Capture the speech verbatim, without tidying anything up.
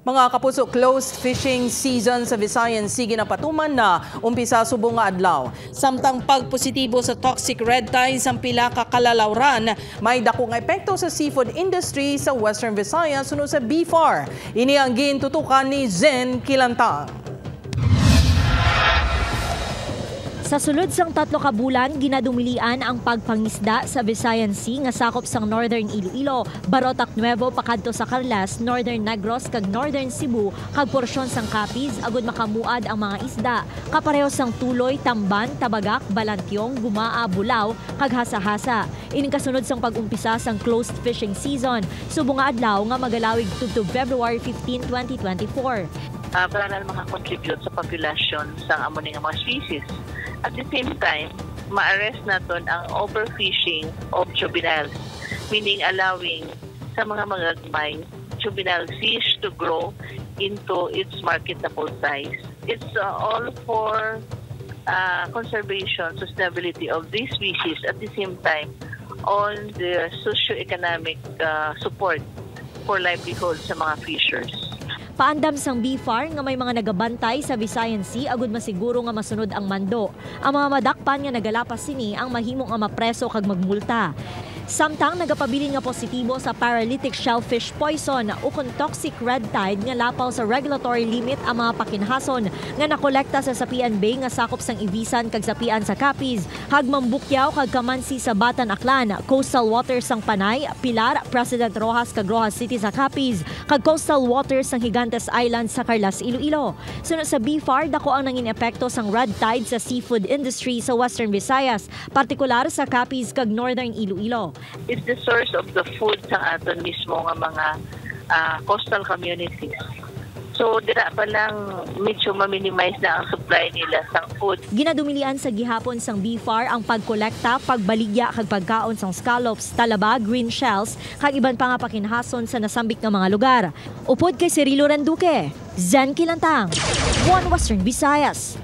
Mga kapuso, closed fishing season sa Visayan Sea ginapatuman na, umpisa subong nga adlaw. Samtang pagpositibo sa toxic red tide sang pila ka kalalawran, may dako nga epekto sa seafood industry sa Western Visayas suno sa B far. Ini ang gintutukan ni Zen Kilantang. Sa sulod sang tatlo ka bulan, ginadumilian ang pagpangisda sa Visayan Sea nga sakop sang Northern Iloilo, Barotac Nuevo pakadto sa Carlas, Northern Negros, kag Northern Cebu, kag porsyon sang Capiz, agud makamuad ang mga isda, kapareho sang tuloy, tamban, tabagak, balantyong, gumaa, bulaw, kag hasa-hasa. Ining kasunod sang pag-umpisa sang closed fishing season, subong nga adlaw nga magalawig tubtob February fifteen, twenty twenty-four. Ah, para lang makakontribute sa populasyon sang amo ni nga mga species. At the same time, ma-arrest naton ang overfishing of juveniles, meaning allowing sa mga magagmay juvenile fish to grow into its marketable size. It's, uh, all for, uh, conservation, sustainability of these species, at the same time on the socio-economic, uh, support for livelihood sa mga fishers. Paandam sang B far nga may mga nagabantay sa Visayan Sea agud masiguro nga masunod ang mando. Ang mga madakpan nga nagalapas sini ang mahimo nga mapreso kag magmulta. Samtang nagapabilin nga positibo sa paralytic shellfish poison ukon toxic red tide nga lapaw sa regulatory limit ang mga pakinhason nga nakolekta sa Sapian Bay nga sakop sang Ivisan kag Sapian sa Capiz, Hagmambukyaw kag Kamansi sa Batan, Aklan, coastal waters sang Panay, Pilar, President Roxas kag Roxas City sa Capiz, kag coastal waters sang Gigantes Island sa Carlas, Iloilo. Suno sa B far, dako ang nangin epekto sang red tide sa seafood industry sa Western Visayas, partikular sa Capiz kag Northern Iloilo. It's the source of the food sa aton mismo nga mga, ah, coastal communities. So, dira pa lang medyo ma-minimize na ang supply nila sang food. Ginadumilian sa gihapon sang B far ang pagkolekta, pagbaligya kag pagkaon sang scallops, talaba, green shells, kag iban pa nga pakinhason sa nasambit nga mga lugar. Upod kay Cirilo Randuque, Zen Kilantang, One Western Visayas.